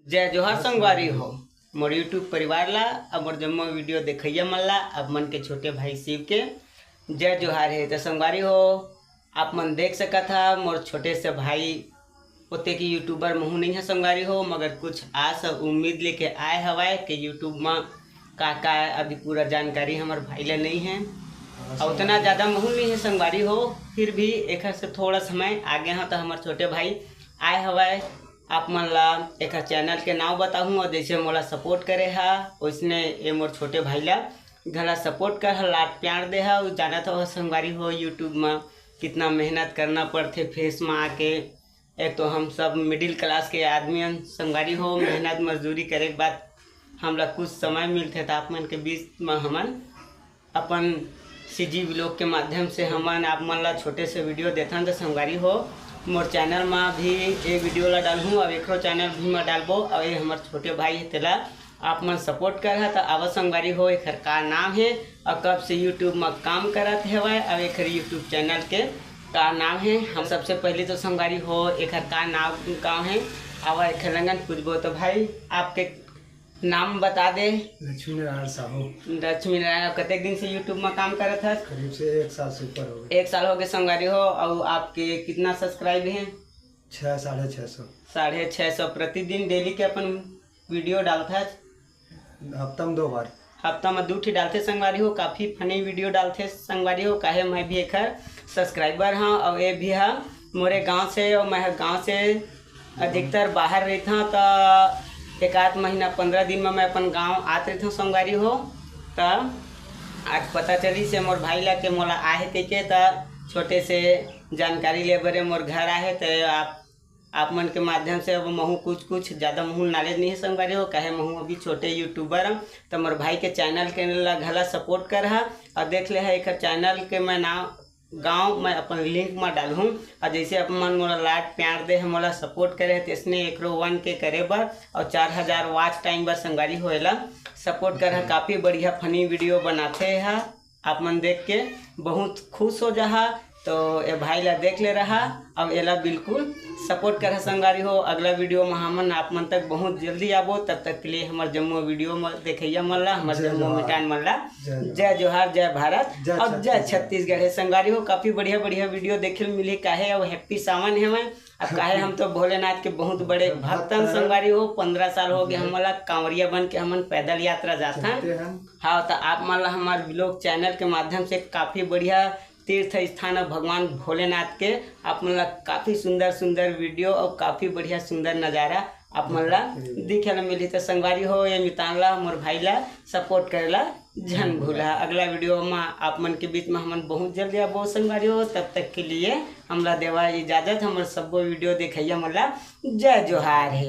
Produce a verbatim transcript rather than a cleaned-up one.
जय जोहार संगवारी हो, मोर YouTube परिवार ला, अब मोर जम्मो video देखइया मन ला, आप मन के छोटे भाई शिव के जय जोहार हे। त संगवारी हो, आप मन देख सकत हा, मोर छोटे से भाई ओते के YouTuber महू नहीं है संगवारी हो, मगर कुछ आस अउ उम्मीद लेके आए हवाए कि YouTube म का का है, अभी पूरा जानकारी हमर भाई ला नहीं है। अउ उतना ज़्यादा महू नहीं है संगवारी हो, फिर भी एखर से थोड़ा समय आगे हाँ, तो हमर छोटे भाई आए हवाए आप मन ला एखर channel के नाव बताहूँ, अउ जैसे मोला support करे हा, वैसने ये मोर छोटे भाई ला घला support कर हा, लाड प्यार दे हा। अउ जानत हो संगवारी हो, YouTube म कितना मेहनत करना पड़थे face म आके। एक तो हम सब middle class के आदमी हन संगवारी हो, मेहनत मजदूरी करे के बाद हमला कुछ समय मिलथे, त आप मन के बीच म हमन अपन CG vlog के माध्यम से हमन आप मन ला छोटे से video देथन। त संगवारी हो, मोर channel म भी ये video ला डालहूँ, अब एकरो channel भी म डालबो। अब ये हमर छोटे भाई हे, तेला आप मन support कर हा। त आवा संगवारी हो, एखर का नाम हे अउ कब से YouTube म काम करत हेवय अउ एखर YouTube channel के का नाम हे। हम सबसे पहले तो संगवारी हो, एखर का नाम गाँव हे, आवा एखर लंगन पूछबो। तो भाई, आपके नाम बता दे। लक्ष्मी नारायण साहू। लक्ष्मी नारायण, कतेक दिन से YouTube म काम करत हस? करीब से एक साल से ऊपर हो गए। एक साल हो गए संगवारी हो। अउ आपके कितना subscribe हे? छः, साढ़े छः सौ। साढ़े छः सौ। प्रतिदिन daily के अपन video डालथस? हफ्ता में दो बार। हफ्ता में दू ठी डालथे संगवारी हो, काफ़ी funny video डालथे संगवारी हो। काहे मैं भी एखर subscriber हाँ, अउ ये भी हा मोरे गांव से, अउ मैं गांव से अधिकतर बाहर रहिथां, त एक आध महीना पंद्रह दिन में मैं अपन गांव आत रहिथां संगवारी हो। त आज पता चली से मोर भाई ला के मोला आहे कहिके, त छोटे से जानकारी ले बरे मोर घर आहे। त आप, आप मन के माध्यम से अब महू कुछ, कुछ ज़्यादा महू knowledge नहीं है संगवारी हो, काहे महू अभी छोटे YouTuber हूँ। त मोर भाई के channel के ला घला support कर हा अउ देख ले हा एकर channel के मैं नाम गांव मैं अपन link म डालहूँ। अउ जैसे आप मन मोला लाड प्यार दे हे, मोला support करे हे, तैसने एकरो one K करे बर अउ चार हजार watch time बर संगवारी हो एला support कर हा। काफ़ी बढ़िया funny video बनाथे हा, आप मन देख के बहुत खुश हो जाहा। तो ए भाई ला देख ले रहा, अब एला बिल्कुल support कर हा संगवारी हो। अगला video म हमन आप मन तक बहुत जल्दी आबो। तब तक के लिए हमर जम्मो video म देखइया मन ला, हमर जय जम्मो जोहार। मितान मन ला जय जोहार। जय जोहार, जय भारत जय अउ जय छत्तीसगढ़। छत्तीसगढ़ हे संगवारी हो। काफ़ी बढ़िया बढ़िया video देखे ल मिलही, काहे अब happy सावन हे मैं। अब काहे हम तो भोलेनाथ के बहुत बड़े भक्त भक्त हन हन। संगवारी हो, पंद्रह साल हो गए जी। हमन ला कांवरिया बन के हमन पैदल यात्रा जाथन। चलते हैं। हाँ, त आप मन ला हमर vlog channel के माध्यम से काफ़ी बढ़िया तीर्थ स्थान अउ भगवान भोलेनाथ के आप मन ला काफ़ी सुंदर सुंदर video अउ काफ़ी बढ़िया सुंदर नज़ारा आप मन ला दिखे ला मिलही। त संगवारी हो, ये मितान ला, मोर भाई ला support करे ला झन भूला। अगला video म आप मन के बीच म हमन बहुत जल्दी आबो संगवारी हो। तब तक के लिए हमला देवा इजाजत, हमर सब्बो video देखइया मन ला जय जोहार हे।